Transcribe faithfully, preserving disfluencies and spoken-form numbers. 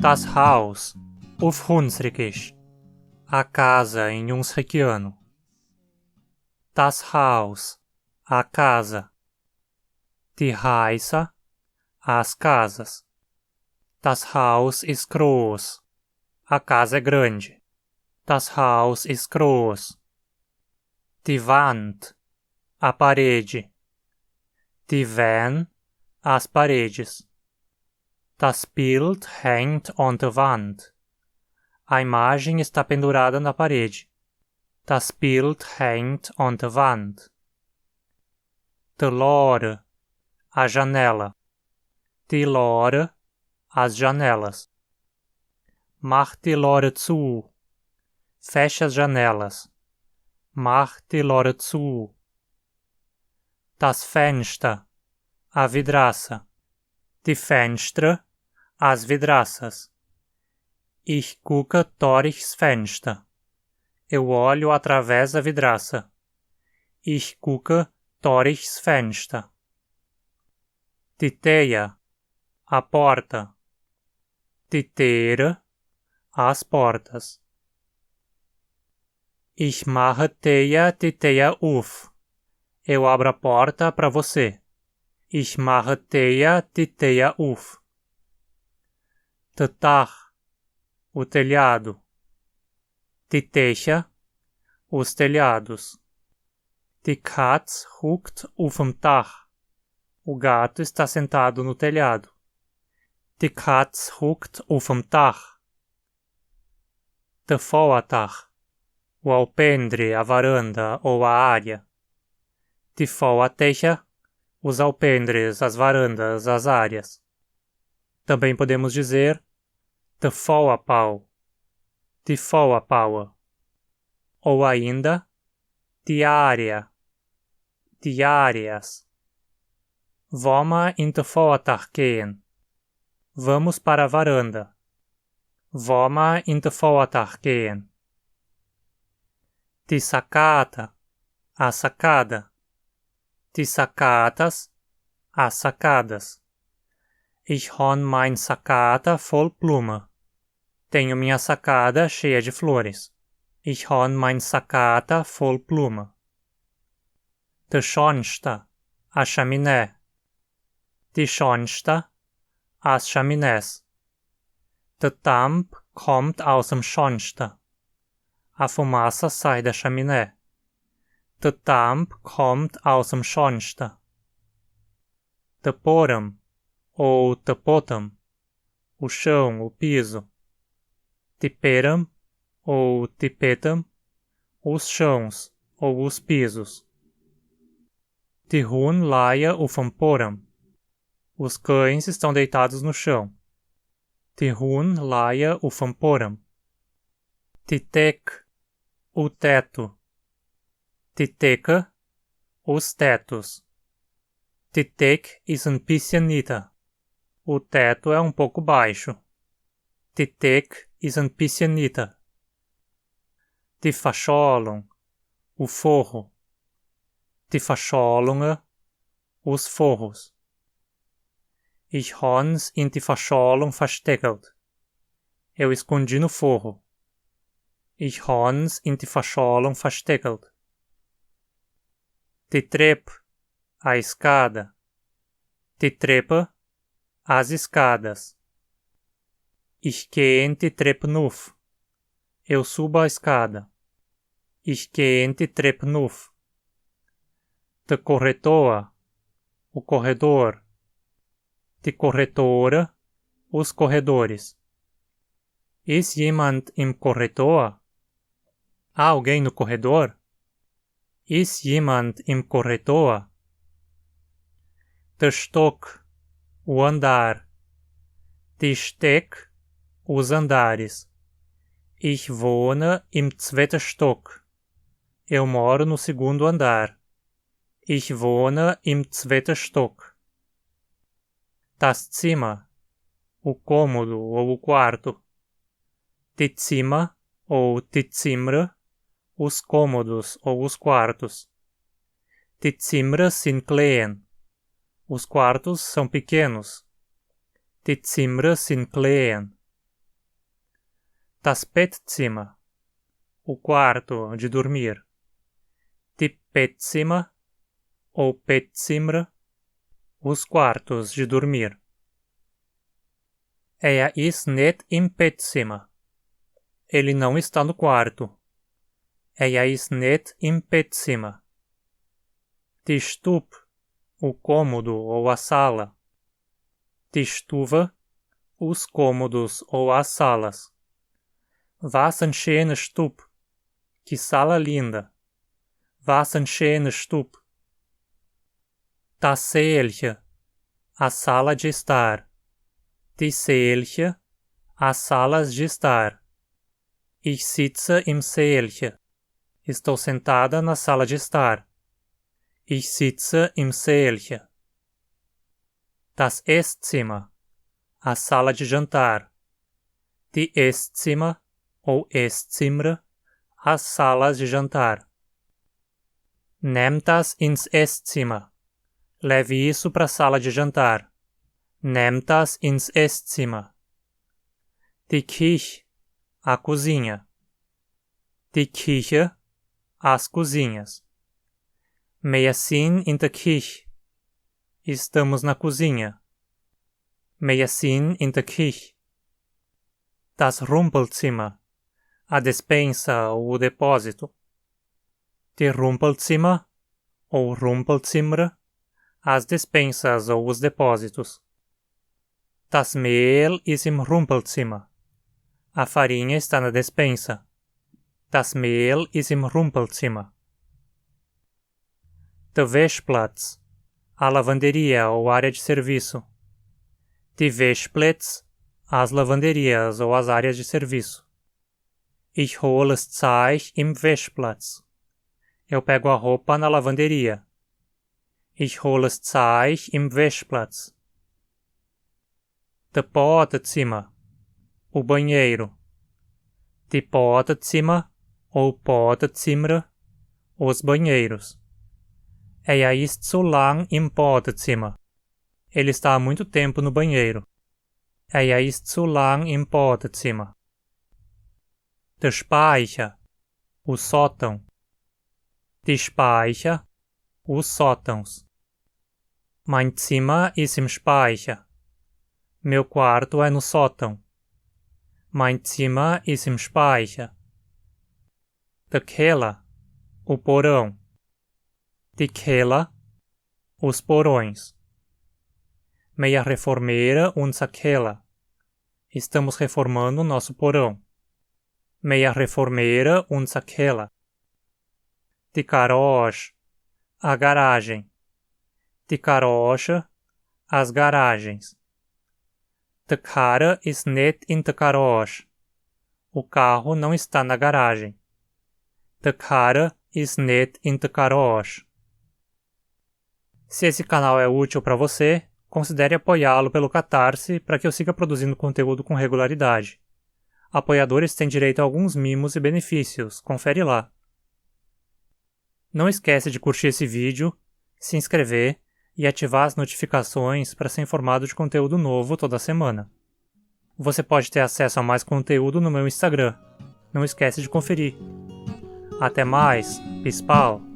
Tas Haus, uf Hunsrückisch. A casa em Hunsrückiano. Tas Haus, a casa. Die Häuser, as casas. Tas Haus ist groß. A casa é grande. Tas Haus ist groß. Die Wand, a parede. Die Wänn, as paredes. Das Bild hängt an der Wand. A imagem está pendurada na parede. Das Bild hängt an der Wand. Die Lore, a janela. Die Lore, as janelas. Mach die Lore zu. Fecha as janelas. Mach die Lore zu. Das Fenster, a vidraça. Die Fenster, as vidraças. Ich gucke durchs Fenster. Eu olho através da vidraça. Ich gucke durchs Fenster. Die Tür, a porta. Die Türe, as portas. Ich mache dir die Tür auf. Eu abro a porta para você. Ich mache dir die Tür auf. Der Dach, o telhado. Die Dächer, os telhados. Die Katz hockt auf dem Dach. O gato está sentado no telhado. Die Katz hockt auf dem Dach. Der Vortag, o alpendre, a varanda ou a área. Die Vortücher, os alpendres, as varandas, as áreas. Também podemos dizer der Vorpau, die Vorpauer. Ou ainda, die Area, die Areas. Wollen wir in den Vortag gehen? Vamos para a varanda. Wollen wir in den Vortag gehen? Die Sacata, a sacada. Die Sacatas, as sacadas. Ich han mein Sacata voll Blumen. Tenho minha sacada cheia de flores. Ich han mein Sacata voll Blumen. Die Schornstein, a chaminé. Die Schornstein, as chaminées. Der Dampf kommt aus dem Schornstein. A fumaça sai da chaminé. Der Dampf kommt aus dem Schornstein. Der Boden, ou der Boden. O chão, o piso. Die Betten, ou die Betten. Os chãos, ou os pisos. Die Hunde liegen auf dem Boden. Os cães estão deitados no chão. Die Hunde liegen auf dem Boden. Die Decke, o teto. Die Decke, os tetos. Die Decke ist ein bisschen niedriger. O teto é um pouco baixo. Die Decke ist ein bisschen niedriger. Die Verschalung, o forro. Die Verschalungen, os forros. Ich han's in die Verschalung versteckt. Eu escondi no forro. Ich han's in die Verschalung versteckt. Die Treppe, a escada. Die Treppe, as escadas. Ich gehe die Treppe hinauf. Eu subo a escada. Ich gehe die Treppe hinauf. Der Korridor, o corredor. Die Korridore, os corredores. Ist jemand im Korridor? Há alguém no corredor? Ist jemand im Korridor? Der Stock, o andar. Die Stöcke, os andares. Ich wohne im zweiten Stock. Eu moro no segundo andar. Ich wohne im zweiten Stock. Das Zimmer, o cômodo ou o quarto. Die Zimmer ou die Zimmer, os cômodos ou os quartos. Die Zimmer sind klein. Os quartos são pequenos. Die Zimmer sind klein. Tas petzima, o quarto de dormir. Ti petzima ou petzimra, os quartos de dormir. Eja is net in petzima. Ele não está no quarto. Eja is net in petzima. Ti stub, o cômodo ou a sala. Ti stuva, os cômodos ou as salas. Was en schene stub, que sala linda. Was en schene stub. Ta seelche, a sala de estar. Ti seelche, as salas de estar. Ich sitze im Seelche. Estou sentada na sala de estar. Ich sitze im Seelche. Tas Esszima, a sala de jantar. Ti Esszima ou Esszimra, as salas de jantar. Nemm tas ins Esszima. Leve isso para a sala de jantar. Nemm tas ins Esszima. Ti Kich, a cozinha. Ti Kiche, as cozinhas. Meja sin in te Kich. Estamos na cozinha. Meja sin in te Kich. Tas Rumpelzima, a despensa ou o depósito. Ti Rumpelzima ou Rumpelzimra, as despensas ou os depósitos. Tas Mehl is im Rumpelzima. A farinha está na despensa. Tas Mehl is im Rumpelzima. Te Wechplatz, a lavanderia ou área de serviço. Ti Wechplätz, as lavanderias ou as áreas de serviço. Ich hole es Zeich im Wechplatz. Eu pego a roupa na lavanderia. Ich hole es Zeich im Wechplatz. Te Poatezima, o banheiro. Ti Poatezima ou Poatezimra, os banheiros. Eja is zu lang im Poatezima. Ele está há muito tempo no banheiro. Eja is zu lang im Poatezima. Te Speicher, o sótão. Ti Speicher, os sótãos. Mein Zima is im Speicher. Meu quarto é no sótão. Mein Zima is im Speicher. Te Keller, o porão. Ti Keller, os porões. Meja reformere unza Keller. Estamos reformando nosso porão. Meja reformere unza Keller. Ti Garage, a garagem. Ti Garage, as garagens. Te Karre is net in te Garage. O carro não está na garagem. Te Karre is net in te Garage. Se esse canal é útil para você, considere apoiá-lo pelo Catarse para que eu siga produzindo conteúdo com regularidade. Apoiadores têm direito a alguns mimos e benefícios, confere lá. Não esquece de curtir esse vídeo, se inscrever e ativar as notificações para ser informado de conteúdo novo toda semana. Você pode ter acesso a mais conteúdo no meu Instagram. Não esquece de conferir. Até mais, bis bald!